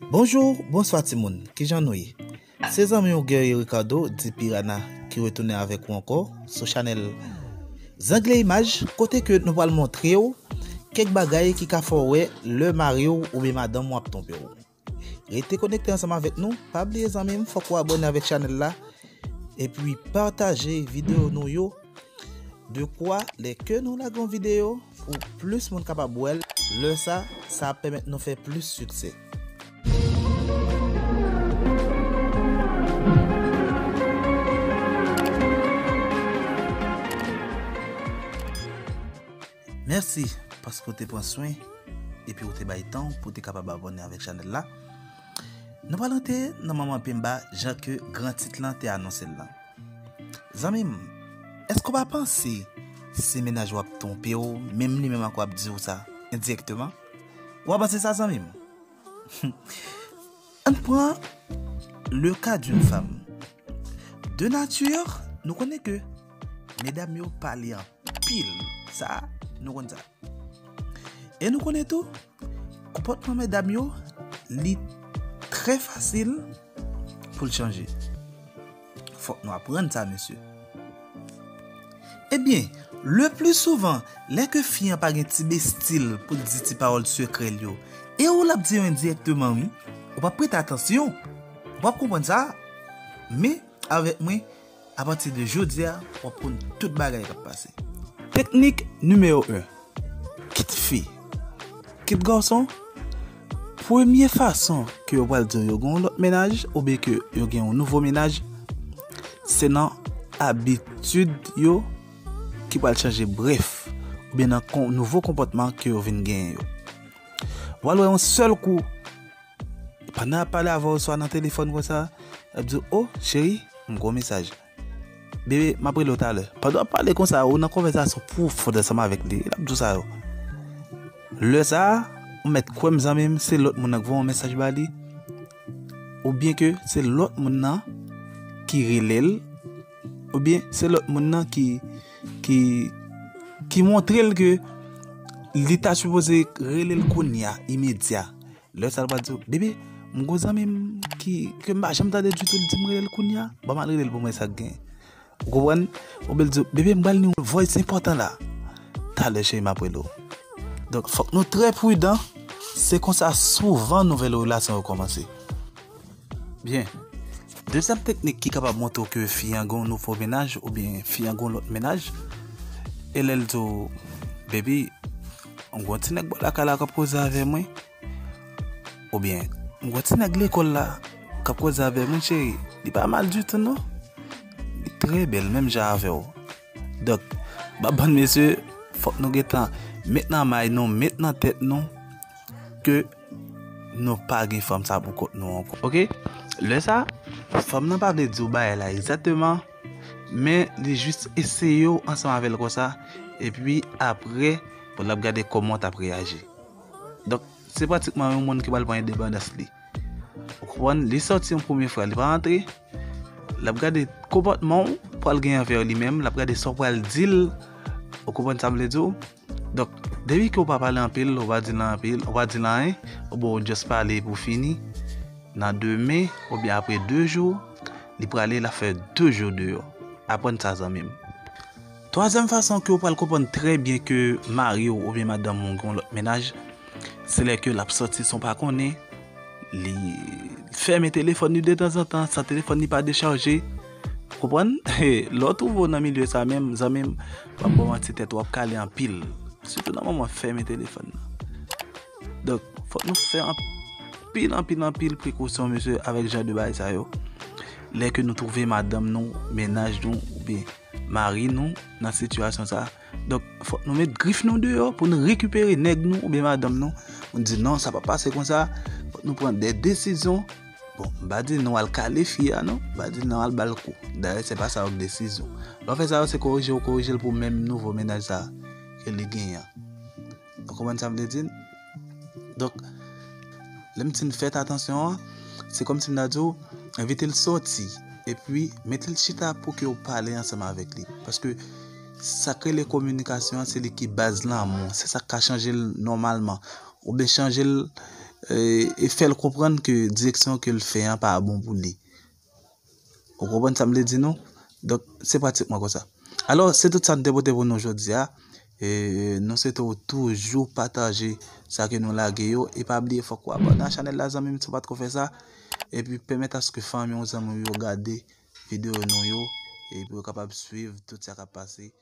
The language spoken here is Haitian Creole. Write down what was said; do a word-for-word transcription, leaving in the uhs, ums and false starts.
Bonjou, bonswa timoun, kijan nou ye? Se zanmi w Guerrier Ricardo di Piranha ki retounen avèk ou ankò sou chanèl Zangle Imaj, kote ke nou pral montre w kèk bagay ki ka fè w wè lè mari w oubyen madanm w ap twonpe w. Rete konekte ansanm avèk nou, pa bliye zanmi m, fòk ou abòne avèk chanèl la, epi pataje videyo nou yo, de kwa lè ke nou lage yon videyo, pou plis moun kapab wè l, lè sa, sa ap pèmèt nou fè plis siksè. Mèsi paske w te pran swen epi w te bay tan w pou w te kapab abòne avèk chanèl la. Nou pral rantre nan moman pen ba jan ke gran tit lan te anonse l lan. Zanmi m, èske w pa panse se mennaj w ap twonpe w, menm li menm ankò ap di w sa endirèkteman? Ou pa panse sa, zanmi m? Ann pran le cas d'une femme. De nature, nou konnen ke medam yo pale anpil. Sa, nou konn sa. E nou konnen tou, konpòtman medam yo, li trè fasil pou l chanje. Fòk nou aprann sa, mesye. Ebyen, le pli souvan, lè ke fi an pa gen ti bestil pou l di ti pawòl sekrè l yo, e ou l ap di yo endirèkteman, wi, ou p ap prete atansyon, ou p ap konprann sa, men avèk mwen, apati de jodi a, w ap konn tout bagay k ap pase. Teknik nimewo en. Kit fi, kit gason, premye fason ke yo pral di w yo gen yon lòt mennaj oubyen ke yo gen yon nouvo mennaj, se nan abitid yo ki pral chanje, brèf, oubyen nan kon, nouvo konpòtman ke yo vin genyen yo. W al wè yon sèl kou, pandan y ap pale avè w, swa nan telefòn konsa, y ap di w, "O, cheri, m gen yon mesaj. Bebe, m ap rele w talè." Pandan w ap pale konsa, ou nan konvèsasyon pwofon ansanm avèk li, l ap di w sa yo. Lè sa a, ou mèt kwè m, zanmi m, se lòt moun nan k voye yon mesaj ba li, oubyen ke se lòt moun nan ki rele l, oubyen se lòt moun nan ki, ki, ki montre l ke li ta sipoze rele l kounye a, imedya. Lè sa l pral di w, "Bebe, m gon zanmi m ki, ke m pa janm tande ditou, l di m rele l kounye a. Ban m al rele l pou m wè sa k gen." Ou konprann? Oubyen l di w, "Bebe, m pral ni yon voice enpòtan la. Talè, cheri, m ap rele w." Donk, fòk nou trè pridan. Se konsa souvan nouvèl relasyon yo kòmanse. Byen. Dezyèm teknik ki kapab montre w ke fi an gen yon nouvo mennaj oubyen fi an gen yon lòt mennaj, e lè l di w, "Baby, m gen yon ti nèg bò lakay la k ap koze avè mwen." Oubyen, "M gen yon ti nèg lekòl la k ap koze avè mwen, cheri. Li pa mal ditou, non. Li trè bèl, menm jan avè w." Donk, bann mesye, fòk nou gentan met nan may nou, met nan tèt nou ke nou pa gen fanm sa pou kont nou ankò. Oke? Lè sa, fanm nan pa vle di w bagay la egzakteman, men li jis eseye w ansanm avè l konsa, epi apre, bon, l ap gade kòman w t ap reyaji. Donk, se pratikman yon moun ki pral pran endepandans li. Ou konprann? Li sòti yon premye fwa, li pa rantre. L ap gade konpòtman w pral gen anvè li menm, l ap gade sa w pral di l. Ou konprann sa m vle di w? Donk, depi ke w pa pale anpil, ou pa di l anpil, ou pa di l anyen, oubyen w just pale pou fini, nan demen, oubyen apre de jou, li prale, l ap fè de jou deyò. Aprann sa, zanmi m. Twazyèm fason ke w pral konprann trè byen ke mari w oubyen madanm ou gen yon lòt mennaj, se lè ke l ap sòti san w pa konnen, li fèmen telefòn li detanzantan, san telefòn li pa dechaje. Konprann? Lè w twouve w nan milye sa menm, zanmi m, m p ap ba w manti, tèt ou ap kale anpil. Sitou nan moman fèmen telefòn nan. Donk, fòk nou fè anpil, anpil, anpil prekosyon, mesye, avèk jan de bagay sa yo. Lè ke nou twouve madanm nou, mennaj nou, oubyen mari nou nan sitiyasyon sa. Donk, fòk nou met grif nou deyò pou nou rekipere nèg nou oubyen madanm nou. Pou nou di, "Non, sa p ap pase konsa." Fòk nou pran de desizyon. Bon, m pa di nou al kale fi a, non. M pa di nou al ba l kou. Dayè, se pa sa yo k desizyon. Lè w fè sa yo, se korije w korije l pou menm nouvo mennaj sa ke li genyen an. Ou konprann sa m vle di? Donk, lè m di n fèt atansyon an, se kòmsi m ta di w, envite l sòti, epi mete l chita pou ke w pale ansanm avèk li. Paske sa k rele kominikasyon an, se li ki baz lanmou. Se sa k ka chanje l nòmalman. Oubyen chanje l, e, e fè l konprann ke direksyon ke l fè an pa bon pou li. Ou konprann sa m vle di nou? Donk, se pratikman konsa. Alò, se tout sa n te pote pou nou jodi a. E, nou swete w toujou pataje sa ke nou lage yo. E pa bliye, fòk w abòne a chanèl la, zanmi m, si w pa t ko fè sa. Epi, pèmèt aske fanmi w, zanmi w yo gade videyo nou yo. Epi, yo kapab swiv tout sa k ap pase.